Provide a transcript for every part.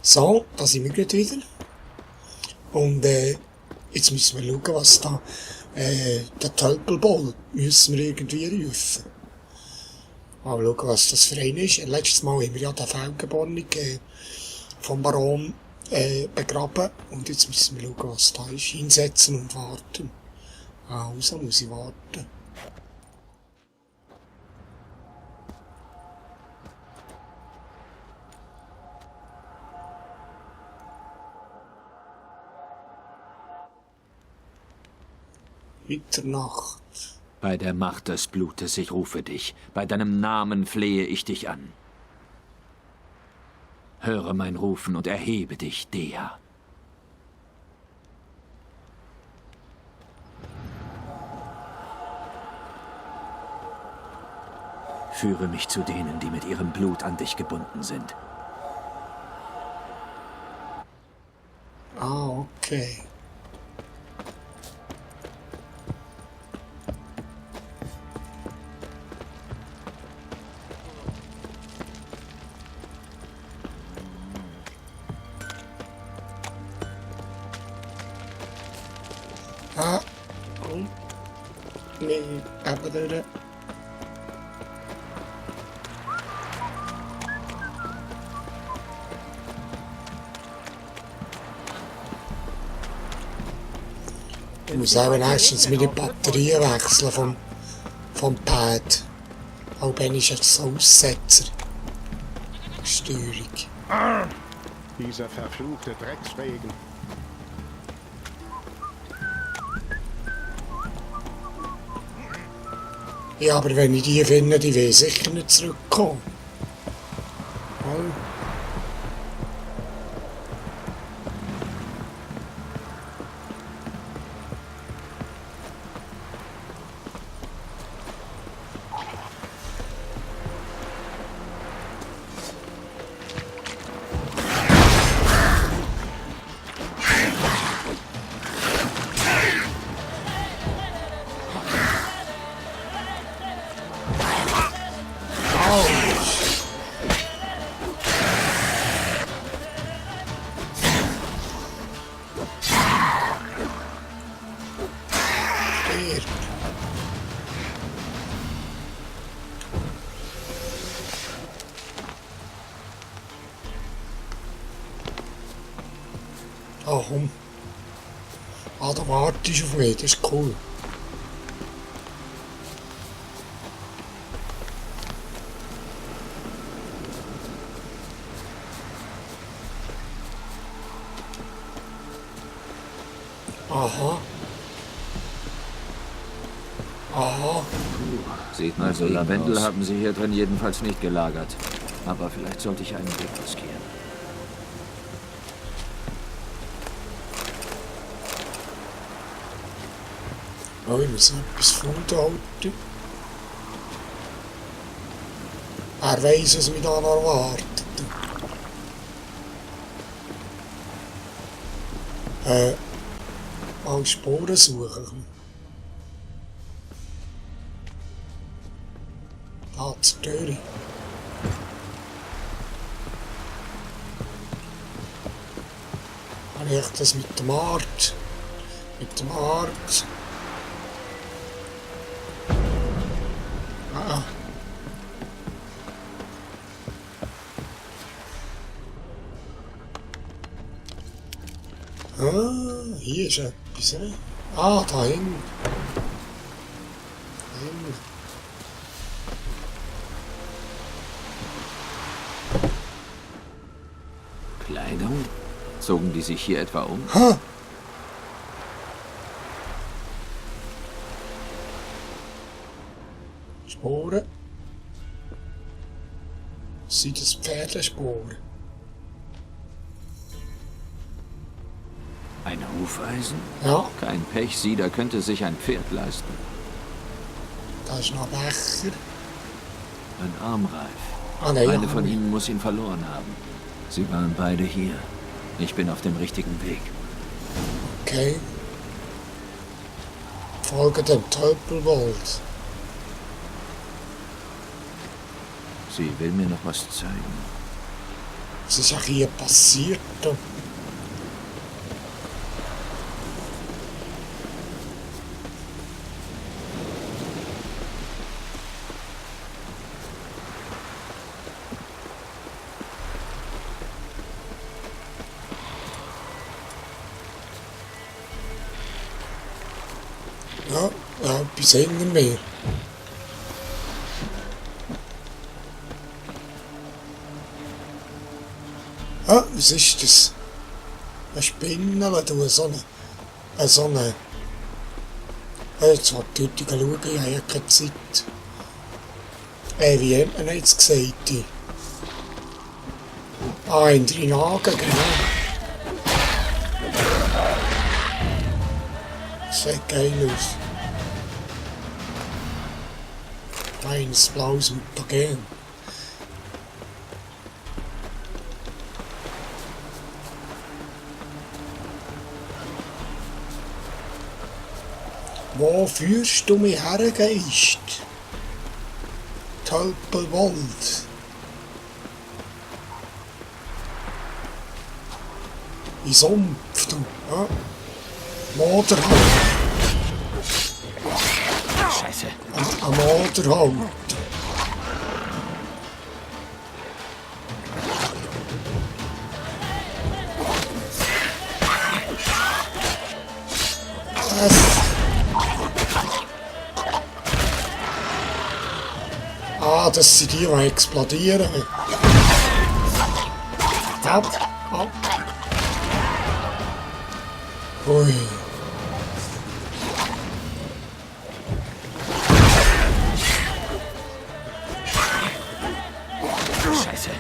So, da sind wir gerade wieder. Und jetzt müssen wir schauen, was da... den Tölpelball müssen wir irgendwie rufen. Mal schauen, was das für einer ist. Letztes Mal haben wir ja den Feldgeborenen vom Baron begraben. Und jetzt müssen wir schauen, was da ist. Hinsetzen und warten. Also muss ich warten. Mitternacht. Bei der Macht des Blutes, ich rufe dich. Bei deinem Namen flehe ich dich an. Höre mein Rufen und erhebe dich, Dea. Führe mich zu denen, die mit ihrem Blut an dich gebunden sind. Okay. Nee, aber der... Ich muss auch erstens meine Batterien wechseln vom Pad. Auch wenn ich jetzt Aussetzer. Störung. Dieser verfluchte Drecksregen. Ja, aber wenn ich die finde, die will sicher nicht zurückkommen. Voll. Ah, komm. Ah, da wartest du auf mich, das ist cool. Aha. Aha. Sieht mal so Lavendel haben sie hier drin jedenfalls nicht gelagert. Aber vielleicht sollte ich einen Blick riskieren. Oh, ich muss noch etwas vorhalten. Er weiss, was mich da noch erwartet. Mal Spuren suchen. Da zur Tür. Habe ich das mit dem Art? Mit dem Art? Ah. Ah, hier ist etwas, ne? Ah, da hinten. Da hinten. Kleidung? Zogen die sich hier etwa um? Ha! Sporen. Sind das Pferdesporen? Ein Hufeisen? Ja, Kein Pech, Sieder könnte sich ein Pferd leisten. da ist noch ein Becher. Ein Armreif. Ah, nein, Eine von ihnen muss ihn verloren haben. Sie waren beide hier. Ich bin auf dem richtigen Weg. Okay. Folge dem Tölpelwald. Sie will mir noch was zeigen. Was ist eigentlich hier passiert? Da? Ja, ja, etwas hinter mir. Ah, was ist das? Eine Spinne oder so eine... Jetzt wollte ich heute schauen, ich habe ja keine Zeit. Wie hat man jetzt gesagt? In 3 Nagen, genau. Das sieht geil aus. Feines blaues Mutagen. Wo führst du mich her, Geist? Tölpelwald. In Sumpf, du. Ja. Moderhalt. Scheiße. Ein Moderhalt. Das sind die, die explodieren. Ab. Ui. Scheiße.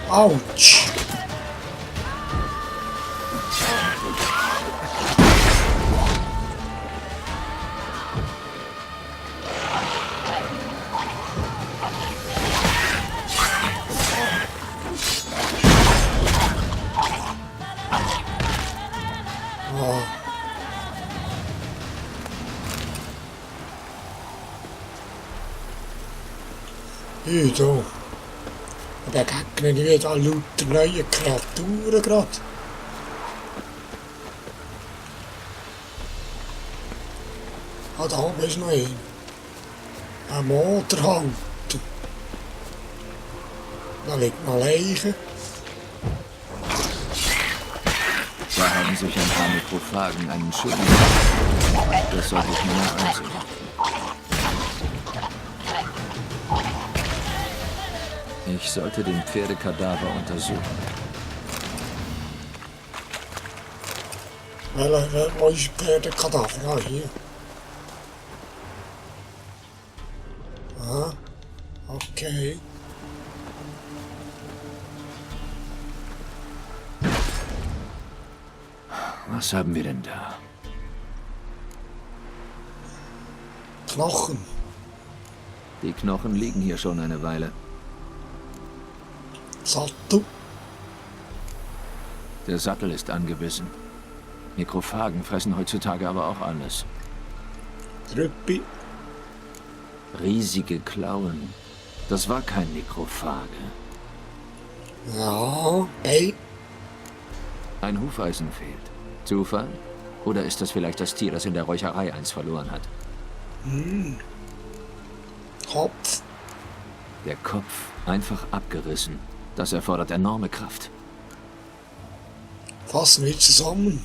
Autsch. Da begegnen wieder lauter neue Kreaturen gerade. Da oben ist noch ein Motorhalt. Da liegt noch Leichen. Da haben sich ein paar Mikrophagen einen schönen gemacht. Das sollte ich mir noch ansehen. Ich sollte den Pferdekadaver untersuchen. Wo ist der Pferdekadaver? Ah, hier. Ah, okay. Was haben wir denn da? Knochen. Die Knochen liegen hier schon eine Weile. Sattel. Der Sattel ist angebissen. Mikrophagen fressen heutzutage aber auch alles. Trüppi. Riesige Klauen. Das war kein Mikrophage. Ja, ey. Ein Hufeisen fehlt. Zufall? Oder ist das vielleicht das Tier, das in der Räucherei eins verloren hat? Kopf. Der Kopf einfach abgerissen. Das erfordert enorme Kraft. Fassen wir zusammen.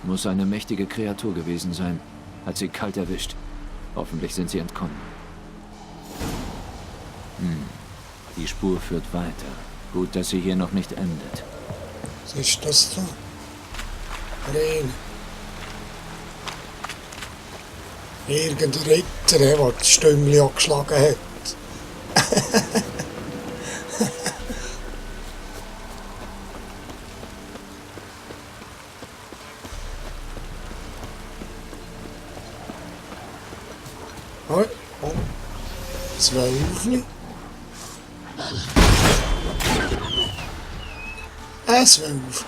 Muss eine mächtige Kreatur gewesen sein. Hat sie kalt erwischt. Hoffentlich sind sie entkommen. Die Spur führt weiter. Gut, dass sie hier noch nicht endet. Was ist das da? Rein. Irgendein Ritter, der das Stüngli angeschlagen hat. Hoi, oh. 12. Ein 12.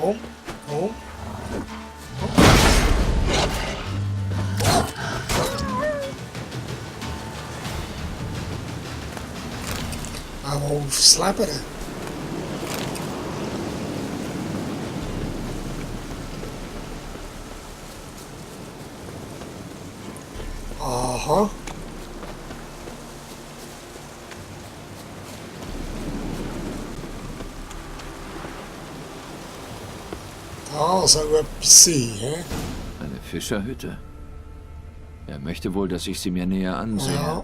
Komm, komm. Auch aufs Leben. Aha. Da soll etwas sein, hä? Eine Fischerhütte. Er möchte wohl, dass ich sie mir näher ansehe. Ja.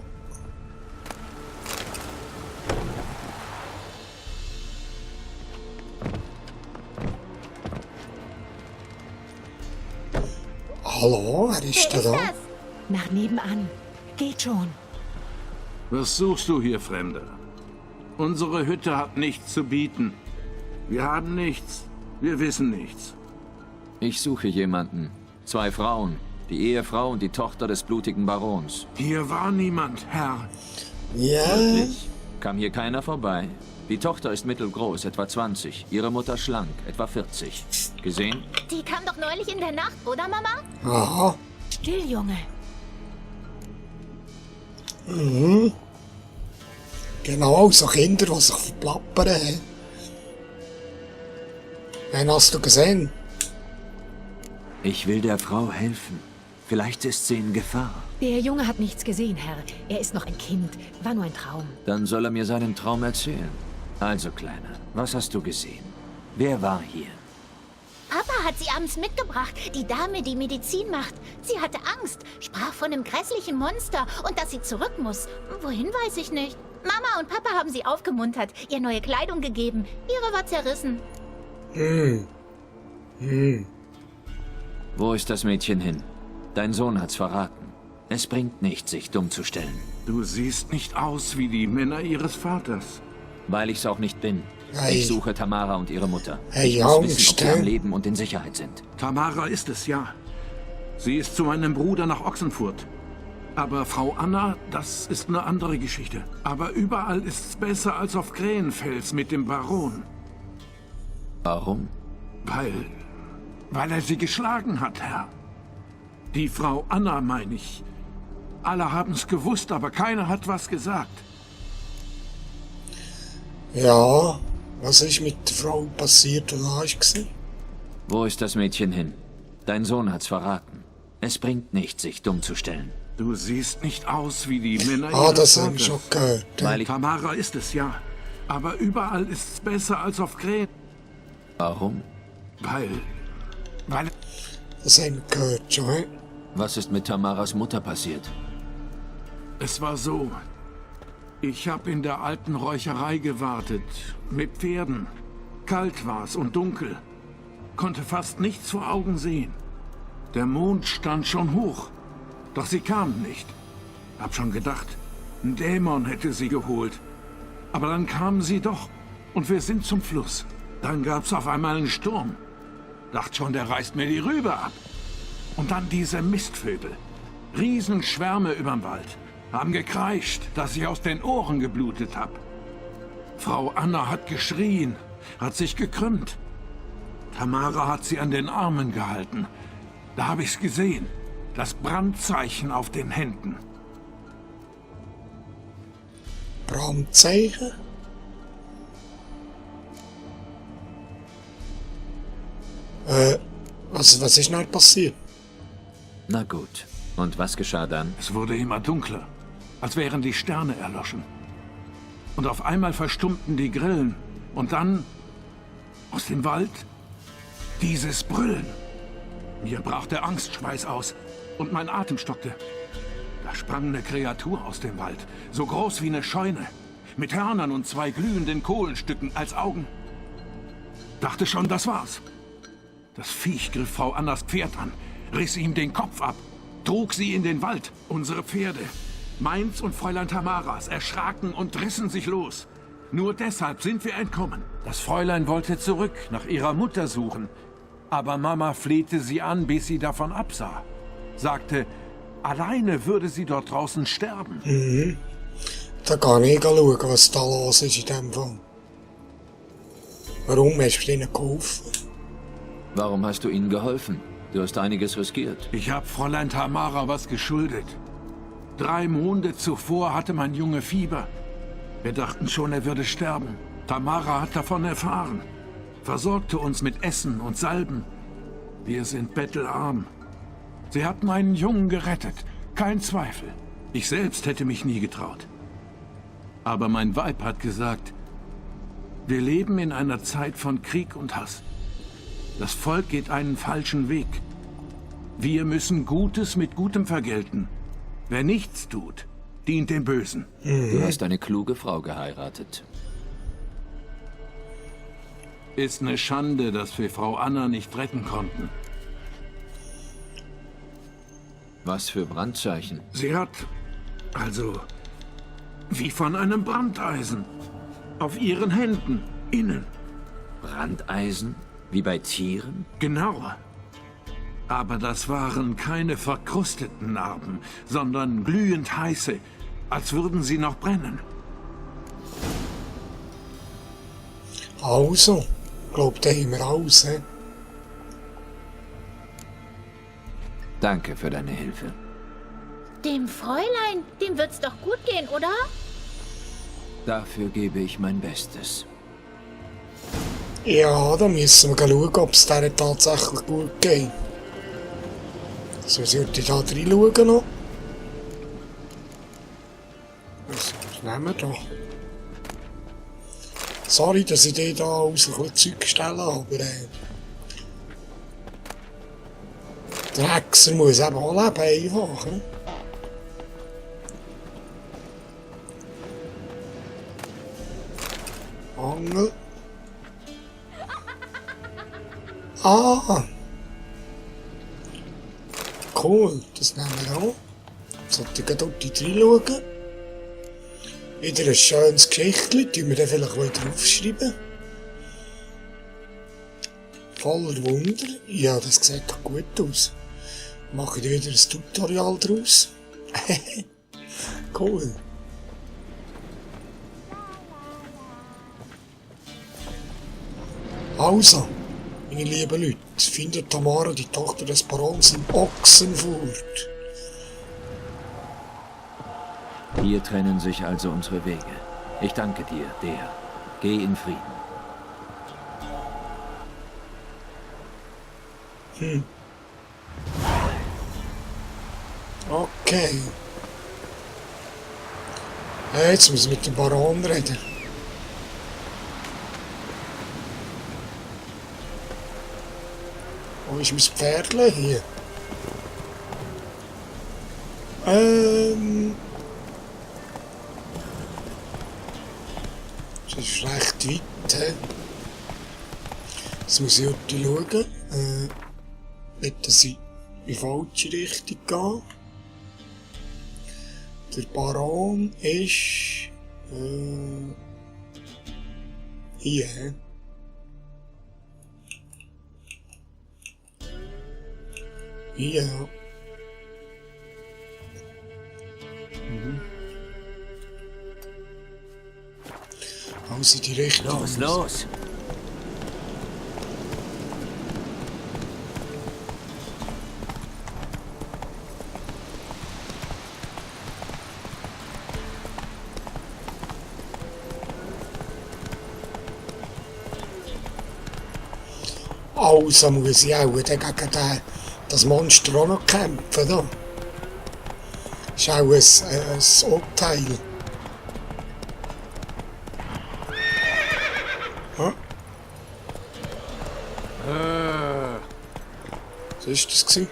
Hallo, wer ist Wer denn ist da? das? Nach nebenan. Geht schon. Was suchst du hier, Fremder? Unsere Hütte hat nichts zu bieten. Wir haben nichts. Wir wissen nichts. Ich suche jemanden. 2 Frauen. Die Ehefrau und die Tochter des blutigen Barons. Hier war niemand, Herr. Ja, Wirklich? Kam hier keiner vorbei? Die Tochter ist mittelgroß, etwa 20. Ihre Mutter schlank, etwa 40. Gesehen? Die kam doch neulich in der Nacht, oder Mama? aha. Still, Junge. Genau, so Kinder, die sich verplappern. Hä? Wen hast du gesehen? Ich will der Frau helfen. Vielleicht ist sie in Gefahr. Der Junge hat nichts gesehen, Herr. Er ist noch ein Kind. War nur ein Traum. Dann soll er mir seinen Traum erzählen. Also, Kleiner, was hast du gesehen? Wer war hier? Papa hat sie abends mitgebracht. Die Dame, die Medizin macht. Sie hatte Angst, sprach von einem grässlichen Monster und dass sie zurück muss. Wohin, weiß ich nicht. Mama und Papa haben sie aufgemuntert, ihr neue Kleidung gegeben. Ihre war zerrissen. Wo ist das Mädchen hin? Dein Sohn hat's verraten. Es bringt nichts, sich dumm zu stellen. Du siehst nicht aus wie die Männer ihres Vaters. Weil ich's auch nicht bin. Hey. Ich suche Tamara und ihre Mutter. Hey, Ich muss Angst, wissen, ob sie hä? am Leben und in Sicherheit sind. Tamara ist es, ja. Sie ist zu meinem Bruder nach Ochsenfurt. Aber Frau Anna, das ist eine andere Geschichte. Aber überall ist's besser als auf Krähenfels mit dem Baron. Warum? Weil er sie geschlagen hat, Herr. Die Frau Anna, meine ich. Alle haben's gewusst, aber keiner hat was gesagt. Ja, was ist mit der Frau passiert, und hast du gesehen? Wo ist das Mädchen hin? Dein Sohn hat's verraten. Es bringt nichts, sich dumm zu stellen. Du siehst nicht aus wie die Männer Ah, ihres das haben wir Vaters. schon gehört. Weil ich... Tamara ist es, ja. Aber überall ist's besser als auf Krähen. Warum? Weil Das haben wir gehört schon, hä? Was ist mit Tamaras Mutter passiert? es war so. Ich habe in der alten Räucherei gewartet. Mit Pferden. Kalt war's und dunkel. Konnte fast nichts vor Augen sehen. Der Mond stand schon hoch. Doch sie kamen nicht. Hab schon gedacht, ein Dämon hätte sie geholt. Aber dann kamen sie doch. Und wir sind zum Fluss. Dann gab's auf einmal einen Sturm. Dacht schon, der reißt mir die Rübe ab. Und dann diese Mistvögel. Riesenschwärme überm Wald. Haben gekreischt, dass ich aus den Ohren geblutet hab. Frau Anna hat geschrien, hat sich gekrümmt. Tamara hat sie an den Armen gehalten. Da hab ich's gesehen. Das Brandzeichen auf den Händen. Brandzeichen? Was ist noch passiert? Na gut. Und was geschah dann? Es wurde immer dunkler, als wären die Sterne erloschen. Und auf einmal verstummten die Grillen. Und dann, aus dem Wald, dieses Brüllen. Mir brach der Angstschweiß aus und mein Atem stockte. Da sprang eine Kreatur aus dem Wald, so groß wie eine Scheune, mit Hörnern und 2 glühenden Kohlenstücken als Augen. Dachte schon, das war's. Das Viech griff Frau Annas Pferd an, riss ihm den Kopf ab, trug sie in den Wald. Unsere Pferde, meins und Fräulein Tamaras, erschraken und rissen sich los. Nur deshalb sind wir entkommen. Das Fräulein wollte zurück, nach ihrer Mutter suchen. Aber Mama flehte sie an, bis sie davon absah. Sagte, alleine würde sie dort draußen sterben. Da kann ich schauen, was da los ist in dem Fall. Warum hast du ihnen geholfen? Warum hast du ihnen geholfen? Du hast einiges riskiert. Ich habe Fräulein Tamara was geschuldet. 3 Monde zuvor hatte mein Junge Fieber. Wir dachten schon, er würde sterben. Tamara hat davon erfahren, versorgte uns mit Essen und Salben. Wir sind bettelarm. Sie hat meinen Jungen gerettet, kein Zweifel. Ich selbst hätte mich nie getraut. Aber mein Weib hat gesagt, wir leben in einer Zeit von Krieg und Hass. Das Volk geht einen falschen Weg. Wir müssen Gutes mit Gutem vergelten. Wer nichts tut, dient dem Bösen. Du hast eine kluge Frau geheiratet. Ist eine Schande, dass wir Frau Anna nicht retten konnten. Was für Brandzeichen? Sie hat, also, wie von einem Brandeisen, auf ihren Händen, innen. Brandeisen? Wie bei Tieren? Genau. Aber das waren keine verkrusteten Narben, sondern glühend heiße, als würden sie noch brennen. Also, ich glaube, da haben wir alles, he? Danke für deine Hilfe. Dem Fräulein, dem wird's doch gut gehen, oder? Dafür gebe ich mein Bestes. Ja, da müssen wir schauen, ob es denen tatsächlich gut geht. So sollte ich da reinschauen noch. Was nehmen wir da? Sorry, dass ich dir da aus ein bisschen Zeug stelle, aber der Hexer muss eben auch leben, einfach. Ne? Angel. Ah! Cool, das nehmen wir an. Jetzt sollte ich dort reinschauen. Wieder ein schönes Geschichtchen, tun wir dann vielleicht wieder aufschreiben. Voller Wunder. Ja, das sieht doch gut aus. Mache ich wieder ein Tutorial draus. Cool. Also, meine lieben Leute, findet Tamara, die Tochter des Barons, in Ochsenfurt. Hier trennen sich also unsere Wege. Ich danke dir, der. Geh in Frieden. Okay. Jetzt müssen wir mit dem Baron reden. Wo ist mein Pferdchen hier? Das ist recht weit. He? Jetzt muss ich heute schauen. Nicht, dass ich in die falsche Richtung gehe. Der Baron ist hier. He? Hier. Also die Richtung. Los, los! Also muss ich auch gegen das Monster auch noch kämpfen. Da. Ist auch ein Urteil. Hm? Was war das gewesen?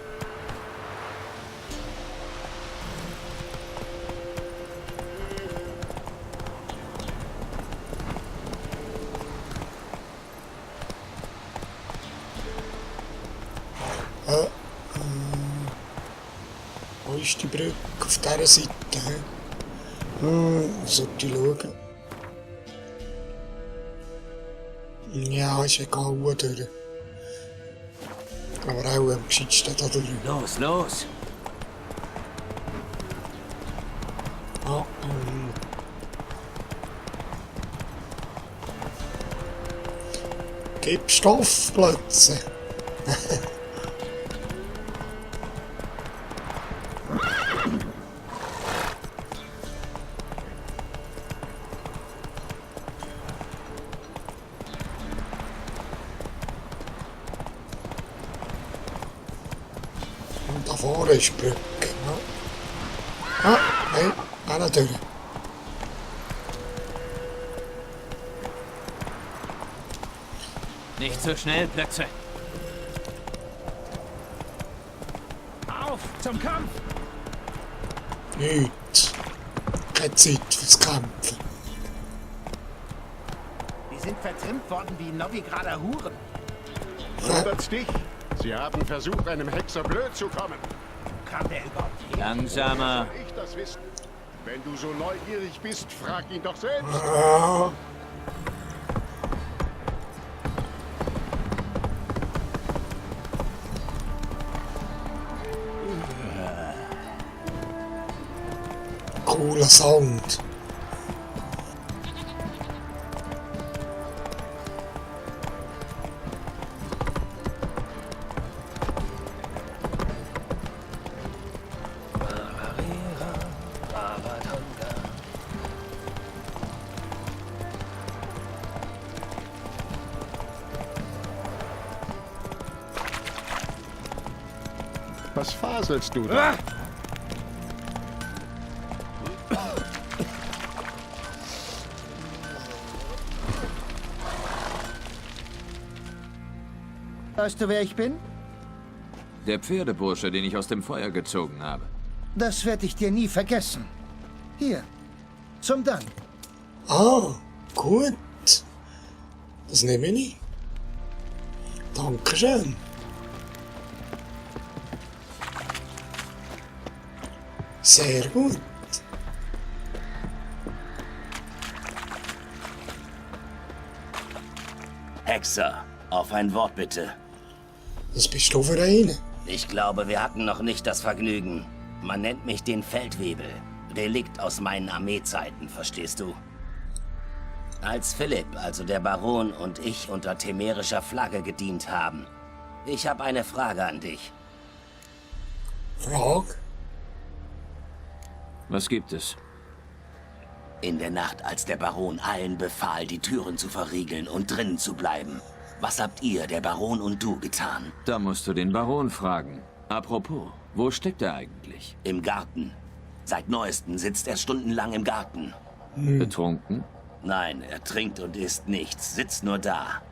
Wo ist die Brücke? Auf dieser Seite. Sollte ich schauen. Ja, ist egal, wo durch. Aber auch am gescheitsten da durch. Los, los! Ah, Gib Stoffplätze. Und da vorne ist die Brücke. Ja. Ah, nein, auch noch durch. Nicht so schnell, Plötze. Auf zum Kampf! Nichts. Keine Zeit fürs Kämpfen. Die sind vertrimmt worden wie Novigrader Huren. Wundert's dich? Sie haben versucht, einem Hexer blöd zu kommen. Kann der überhaupt hier? Langsamer. Soll ich das wissen? Wenn du so neugierig bist, frag ihn doch selbst. Ah, cooler Sound. Was faselst du da? Weißt du, wer ich bin? Der Pferdebursche, den ich aus dem Feuer gezogen habe. Das werde ich dir nie vergessen. Hier, zum Dank. Ah, gut. Das nehme ich. Dankeschön. Sehr gut. Hexer, auf ein Wort bitte. Was bist du für eine? Ich glaube, wir hatten noch nicht das Vergnügen. Man nennt mich den Feldwebel. Relikt aus meinen Armeezeiten, verstehst du? Als Philipp, also der Baron und ich unter temerischer Flagge gedient haben. Ich habe eine Frage an dich. Frage? Was gibt es? In der Nacht, als der Baron allen befahl, die Türen zu verriegeln und drinnen zu bleiben, was habt ihr, der Baron und du, getan? Da musst du den Baron fragen. Apropos, wo steckt er eigentlich? Im Garten. Seit Neuestem sitzt er stundenlang im Garten. Betrunken? Nein, er trinkt und isst nichts, sitzt nur da.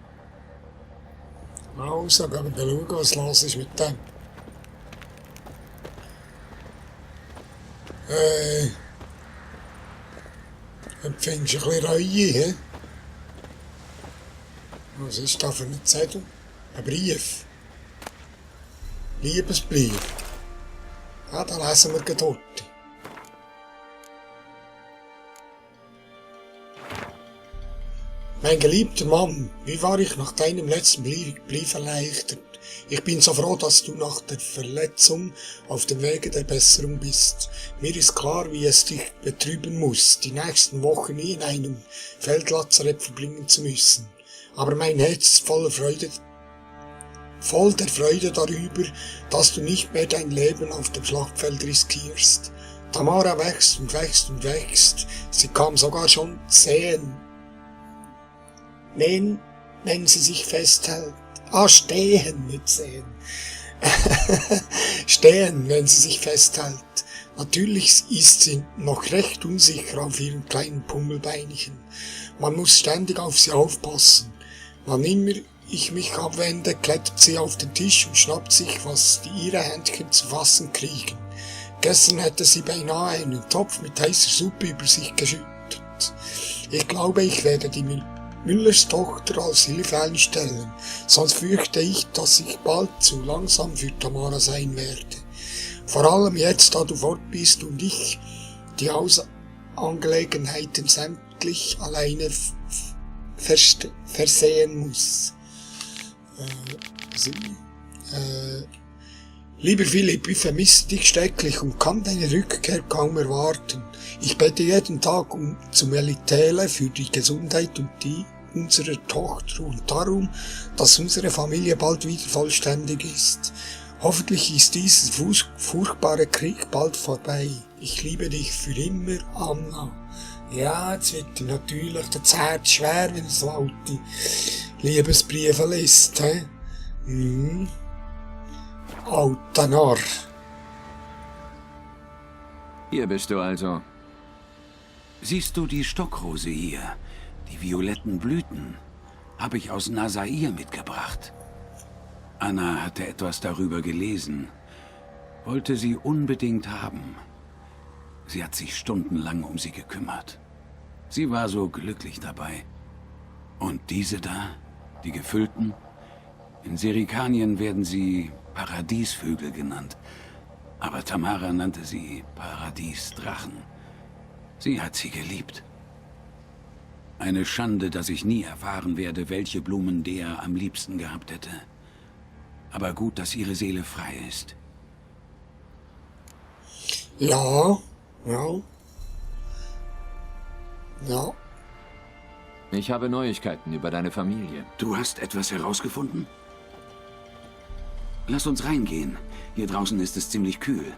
Also, gehen wir schauen, was los ist mit dem. Empfindest du ein bisschen Reue, hä? Was ist da für ein Zettel? Ein Brief. Liebesbrief. Ja, da lesen wir dort. Mein geliebter Mann, wie war ich nach deinem letzten Brief erleichtert. Ich bin so froh, dass du nach der Verletzung auf dem Wege der Besserung bist. Mir ist klar, wie es dich betrüben muss, die nächsten Wochen nie in einem Feldlazarett verbringen zu müssen. Aber mein Herz ist voll der Freude darüber, dass du nicht mehr dein Leben auf dem Schlachtfeld riskierst. Tamara wächst und wächst und wächst. Sie kann sogar schon sehen. Wenn sie sich festhält. Stehen, nicht sehen. Stehen, wenn sie sich festhält. Natürlich ist sie noch recht unsicher auf ihren kleinen Pummelbeinchen. Man muss ständig auf sie aufpassen. Wann immer ich mich abwende, klettert sie auf den Tisch und schnappt sich, was ihre Händchen zu fassen kriegen. Gestern hätte sie beinahe einen Topf mit heißer Suppe über sich geschüttet. Ich glaube, ich werde die Müllers Tochter als Hilfe einstellen, sonst fürchte ich, dass ich bald zu langsam für Tamara sein werde. Vor allem jetzt, da du fort bist und ich die Hausangelegenheiten sämtlich alleine versehen muss. Lieber Philipp, ich vermisse dich schrecklich und kann deine Rückkehr kaum erwarten. Ich bete jeden Tag zum Elitäle für die Gesundheit und unserer Tochter und darum, dass unsere Familie bald wieder vollständig ist. Hoffentlich ist dieser furchtbare Krieg bald vorbei. Ich liebe dich für immer, Anna. Ja, jetzt wird natürlich das Herz schwer, wenn er so alte Liebesbriefe liest, hä? Alter Narr. Hier bist du also. Siehst du die Stockrose hier? Die violetten Blüten habe ich aus Nasair mitgebracht. Anna hatte etwas darüber gelesen, wollte sie unbedingt haben. Sie hat sich stundenlang um sie gekümmert. Sie war so glücklich dabei. Und diese da, die gefüllten? In Serikanien werden sie Paradiesvögel genannt. Aber Tamara nannte sie Paradiesdrachen. Sie hat sie geliebt. Eine Schande, dass ich nie erfahren werde, welche Blumen der am liebsten gehabt hätte. Aber gut, dass ihre Seele frei ist. Ja. Ich habe Neuigkeiten über deine Familie. Du hast etwas herausgefunden? Lass uns reingehen. Hier draußen ist es ziemlich kühl.